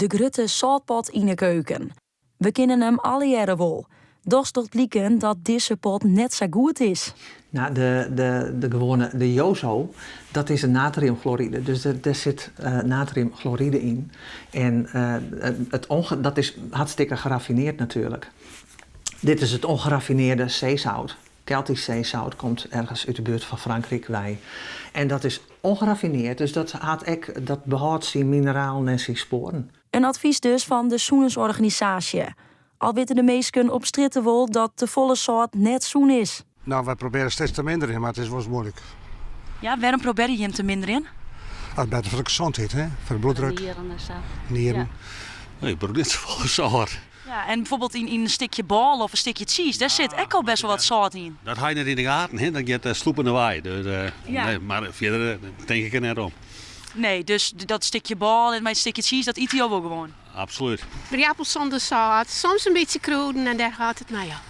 De grutte sâltpot yn 'e keuken. We kinne him allegearre wol. Dochs docht bliken dat dizze pot net sa goed is. Nou, de, de, de gewoane, de Jozo, dat is in natriumchloride. Dus dêr sit natriumchloride yn. En it dat is hartstikke geraffineerd natuerlik. Dit is it ongeraffineerde seesout. Keltysk seesout komt ergens út de buert fan Frankryk wei. En dat is ongeraffineerd, dus dat hat ek, dat behâldt syn mineralen en syn spoaren. In advys dus fan de sûnensorganisaasje. Al witte de minsken op strjitte wol dat tefolle sâlt net sûn is. Nou, wy probearje steeds te minderjen, mar it is wolris muoilik. Ja, wêrom probearje jim te minderjen? Dat is better foar de gezondheid, hè? Foar de bloeddruk. Nieren en sa. Nieren. Nee, ik brûk net safolle sâlt. Ja, en bijvoorbeeld yn in stikje bôle of in stikje tsiis, dêr sit ek al best wol wat sâlt yn. Dat ha je net yn de gaten, hè? Dat giet slûpendewei. Dus, Ja. nee, mar fierder tink ik der net om. Nee, dus dat stikje bôle en mei it stikje tsiis, dat ite jo wol gewoan? Absolút. Ierdappels sûnder sâlt, soms in bytsje krûden en dêr hâldt it mei op.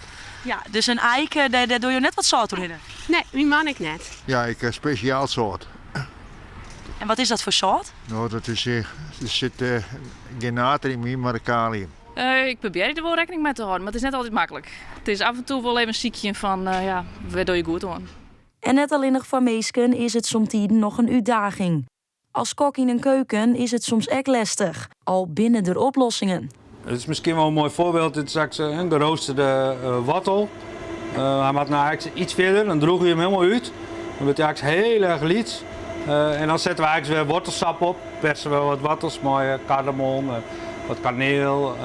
Ja, dus in aike, dêr dogge jo net wat sâlt oerhinne? Nee, myn man ek net. Ja, ik ha spesjaal sâlt. En wat is dat foar sâlt? No, dat is, der sit gjin natrium yn, mar kalium. Ik probearje der wol rekkening mei te hâlden, mar it is net altyd maklik. It is af en toe wol even sykjen fan ja, wêr doch je goed oan. En net allinnich foar minsken is it somtiden noch in útdaging. As kok yn in keuken is it soms ek lestich, al binne der oplossingen. It is miskien wol in moai foarbyld. Dit is eigentlik in geroasterde wortel. Hy moat no eigentlik iets fierder, dan drûgje we him hielendal út. Dan wurdt hy eigentlik hiel erch lyts. En dan sette we eigentlik wer wortelsap op. Perse we wat wortels mei kardemom, wat kaneel.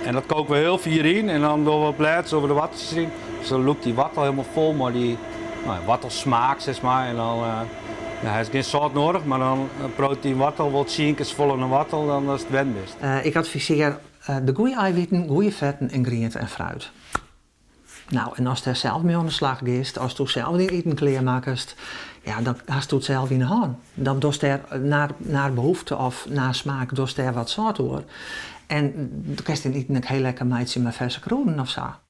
En dat koke we hiel fier yn en dan dogge we op lêst dogge we de wortels deryn. Dus dan lûkt dy wortel hielendal fol mei dy wortelsmaak sis mar. En dan ja, hy hat gjin sâlt nedich, mar dan protein wortel wol tsien kear safolle in wortel dan ast wend bist. Ik advisearje de goede eiwiten, goede fetten en griente en fruit. Nou, en ast dêr sels mei oan de slach giest, asto sels dyn iten klearmakkest, ja, dan hasto it sels yn 'e hân. Dan dochst dêr naar behoefte of naar smaak dochst dêr wat sâlt oer. En do kinst dyn iten ek hiel lekker meitsje mei ferse krûden of sa.